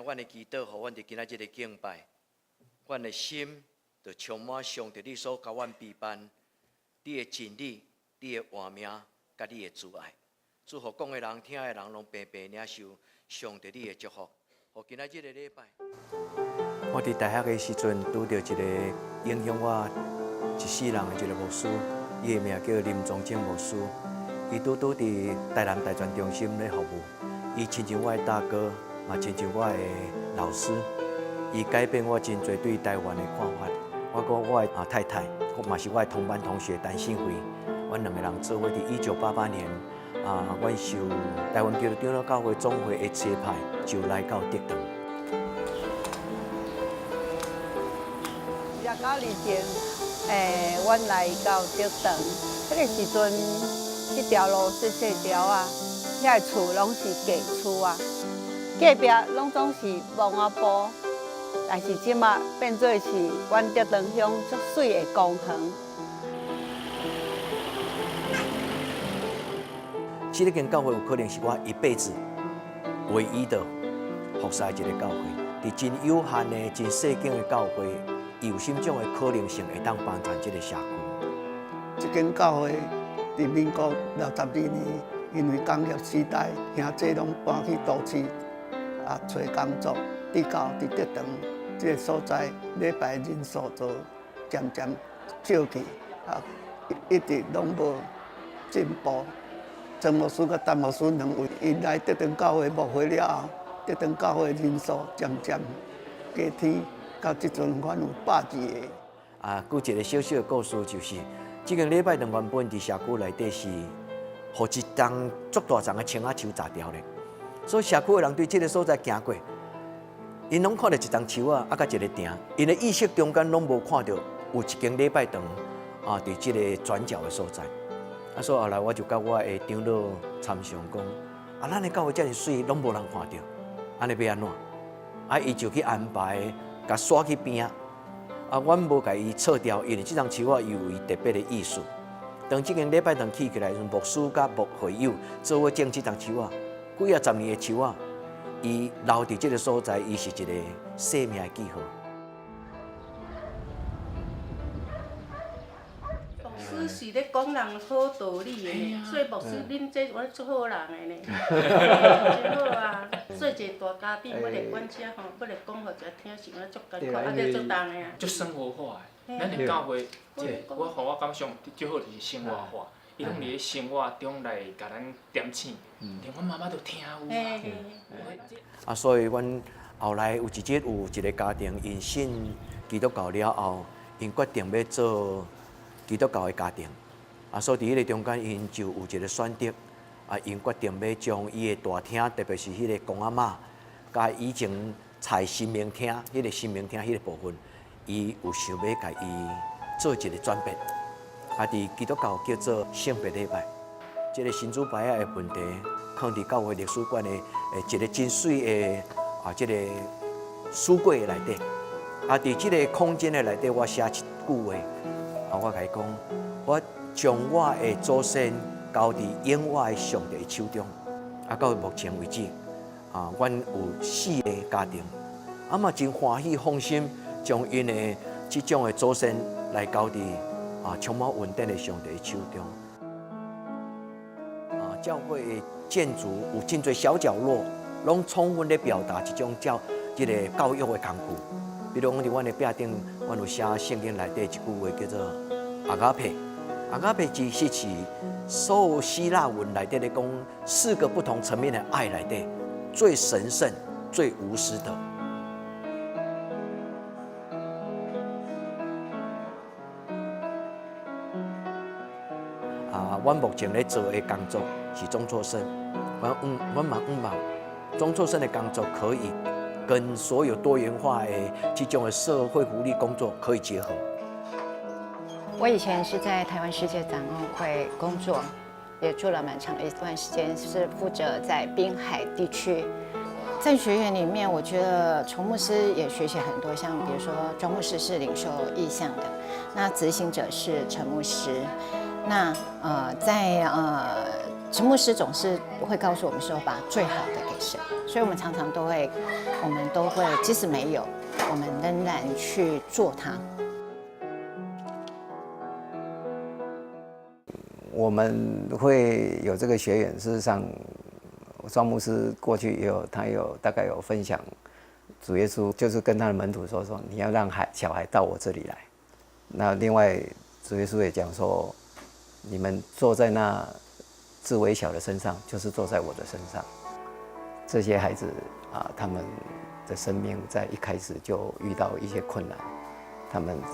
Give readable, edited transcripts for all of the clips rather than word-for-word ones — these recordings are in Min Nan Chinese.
阮的祈禱，予阮佇今仔日的敬拜，阮的心就充滿上帝你所共阮備辦，你的真理、你的活命，佮你的慈愛。祝福講的人、聽的人，攏平平領受上帝你的祝福。予今仔日的禮拜。我佇大學的時陣，拄著一個影響我一世人的一個牧師，伊的名叫林宗正牧師。伊拄拄佇台南大專中心咧服務，伊親像我的大哥，嘛親像我的老師。伊改變我真濟對台灣的看法。我佮我的太太，嘛是我的同班同學陳信惠，阮兩個人做伙佇1988年啊，阮受台灣基督長老教會總會的差派，就來到竹塘。 29年前，阮來到竹塘，彼個時陣，這條路細細條仔，遐个厝攏是假厝仔，隔壁攏總是墓仔埔，但是這馬變做是阮竹塘鄉足媠的公園。這間教會有可能是我一輩子唯一的服侍的一個教會，佇真有限的、真細間的教會，有啥物種的可能性會當幫助這個社區。這間教會佇民國62年，因為工業時代，兄弟攏搬去都市啊，揣工作，直到佇竹塘這個所在，禮拜人數就漸漸少去，啊，一直攏無進步。曾牧師佮陳牧師兩位，𪜶來竹塘教會牧會了後，竹塘教會人數漸漸加添，到這陣阮有100幾个。啊，閣一個小小的故事就是，這間禮拜堂原本佇社區內底是，予一叢足大叢的青仔樹閘牢咧，所以社區的人對這個所在行過，𪜶攏看著一叢樹仔，啊，佮一個埕，𪜶的意識中間攏無看著有一間禮拜堂啊，佇這個轉角的所在。啊，所以後來我就佮我的長老參詳講，啊，咱的教會遮爾媠，攏無人看著，按呢欲按怎？啊，伊就去安排，共徙去邊仔。啊，阮無共伊撤掉，因為這叢樹仔有伊特別的意思。當這間禮拜堂起起來，牧師佮牧會友做伙種這叢樹仔，幾仔十年的樹仔，伊留佇這個所在，伊是一個生命的記號。牧師是咧講人好道理的呢，所以牧師恁這阮足好人的呢，真好啊！做一個大家長，欲來管遮吼，欲來講予遮聽，是敢若足艱苦，啊，這足重的啊。足生活化的，咱的教會，這個我予我感想最好就是生活化，伊攏佇咧生活中來共咱點醒，連阮媽媽都聽有啊。啊，所以阮後來有一日有一個家庭，𪜶信基督教了後，𪜶決定欲做基督教的家庭，啊，所以佇彼個中間，𪜶就有一個選擇，啊，𪜶決定欲將伊的大廳，特別是彼個公阿嬤，佮以前採神明廳，彼個神明廳彼個部分，伊有想欲共伊做一個轉變，啊，佇基督教叫做性別禮拜，這個神主牌仔的問題，囥佇教會歷史館的一個真媠的啊，這個書櫃內底，啊，佇這個空間的內底，我寫一句話。啊！我共伊講，我將我的祖先交佇永活的上帝的手中。啊，到目前為止，啊，阮有四个家庭，啊嘛真歡喜放心，將𪜶的這種的祖先來交佇啊充滿恩典的上帝的手中。啊，教會的建築有真濟小角落，攏充分咧表達一種教這个教育的工具。比如講，佇阮的壁頂，阮有寫聖經內底一句話，叫做阿加佩。阿加佩其實是所有希臘文內底咧講四個不同層面的愛內底最神聖、最無私的。啊，阮目前咧做的工作是中輟生，阮嗯，阮嘛向望中輟生的工作可以跟所有多元化的這種的社會福利工作可以結合。我以前是在台灣世界展望會工作，也做了蠻長的一段時間，是負責在濱海地區。在學院裡面，我覺得從牧師也學習很多，像比如說莊牧師是領受異象的，那執行者是陳牧師。那在陳牧師總是會告訴我們說，把最好的給神，所以我們常常都會，我們都會，即使沒有，我們仍然去做它。我們會有這個學員，事實上，莊牧師過去也有，他有大概有分享，主耶穌就是跟他的門徒說說，你要讓小孩到我這裡來。那另外，主耶穌也講說，你們坐在那至微小的身上，就是坐在我的身上。這些孩子啊，他們的生命在一開始就遇到一些困難，他們的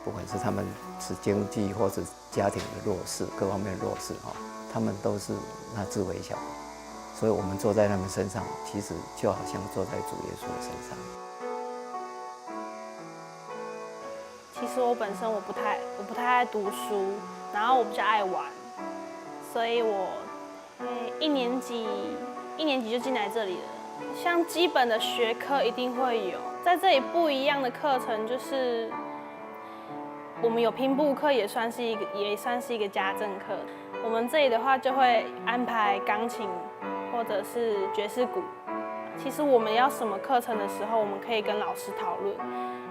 不管是他們是經濟或是家庭的弱勢，各方面的弱勢哈，他們都是那至微小的，所以我們坐在他們身上，其實就好像坐在主耶穌的身上。其實我本身我不太愛讀書，然後我比較愛玩，所以我一年級就進來這裡了。像基本的學科一定會有，在這裡不一樣的課程就是，我們有拼布課，也算是一個家政課。我們這裡的話就會安排鋼琴或者是爵士鼓。其實我們要什麼課程的時候，我們可以跟老師討論，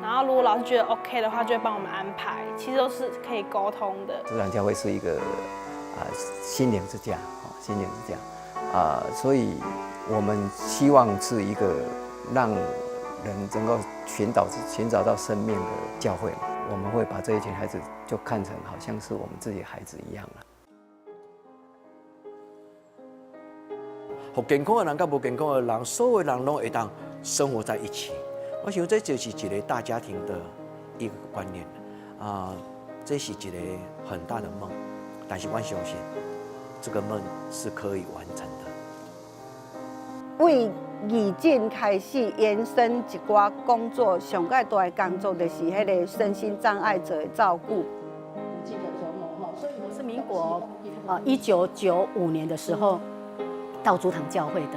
然後如果老師覺得 OK 的話，就會幫我們安排。其實都是可以溝通的。自然教會是一個啊心靈之家，啊心靈之家，啊，所以我們希望是一個讓人能夠尋找到生命的教會。我們會把這一群孩子就看成好像是我們自己孩子一樣了。予健康的人佮無健康的人，所有人攏會當生活在一起。我想這就是一個大家庭的一個觀念啊，這是一個很大的夢，但是我相信這個夢是可以完成的。為義診開始延伸一寡工作，上蓋大的工作就是彼個身心障礙者的照顧。我是民國1995年的時候到主堂教會的，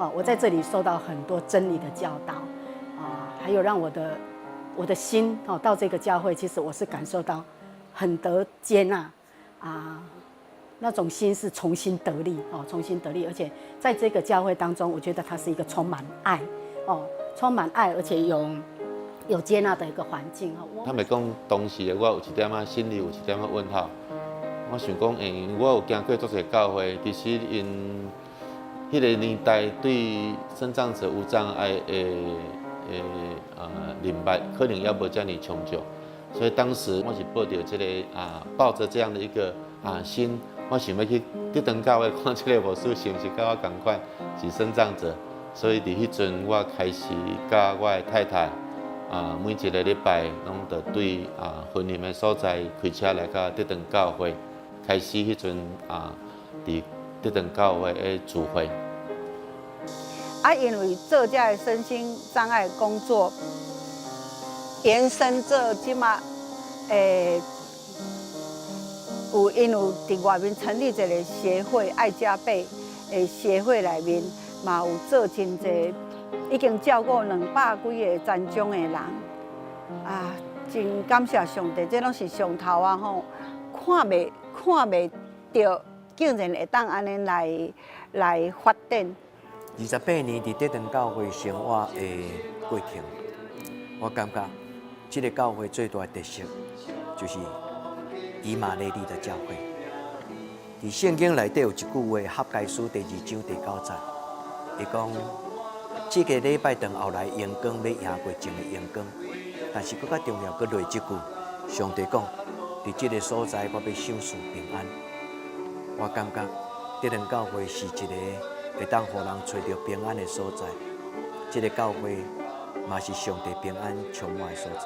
啊，我在這裡受到很多真理的教導，啊，還有讓我的心哦到這個教會，其實我是感受到很得接納，啊。那種心是重新得力哦，重新得力，而且在這個教會當中，我覺得它是一個充滿愛哦，充滿愛，而且有接納的一個環境哦。坦白講，當時的我有一點仔心裡有一點仔問號。我想講，欸，我有行過足濟教會，其實𪜶彼個年代對身障者無障礙的認識，可能猶無遮爾充足，所以當時我是抱著這個啊，抱著這樣的一個心。我想欲去德堂教會看這個牧師是毋是佮我仝款是身障者，所以佇彼陣我開始佮我的太太啊，每一個禮拜攏著對雲林的所在開車來到德堂教會，開始彼陣佇德堂教會的聚會。啊，因為做這个身心障礙工作，延伸做這馬欸。有𪜶有佇外面成立一個協會，愛加倍的協會內面，嘛有做真濟，已經照顧200幾個殘障的人，啊，真感謝上帝，這攏是上頭啊吼，看袂著，竟然會當按呢來發展。28年佇德堂教會生活的過程，我感覺這個教會最大的特色就是以馬內利的教會。佇聖經內底有一句話，哈該書第二章第九節，伊講：這個禮拜當後來榮光欲贏過前的榮光，但是閣較重要，閣落這句，上帝講：佇這個所在，我欲賞賜平安。我感覺德堂教會是一個會當予人揣著平安的所在，這個教會嘛是上帝平安充滿的所在。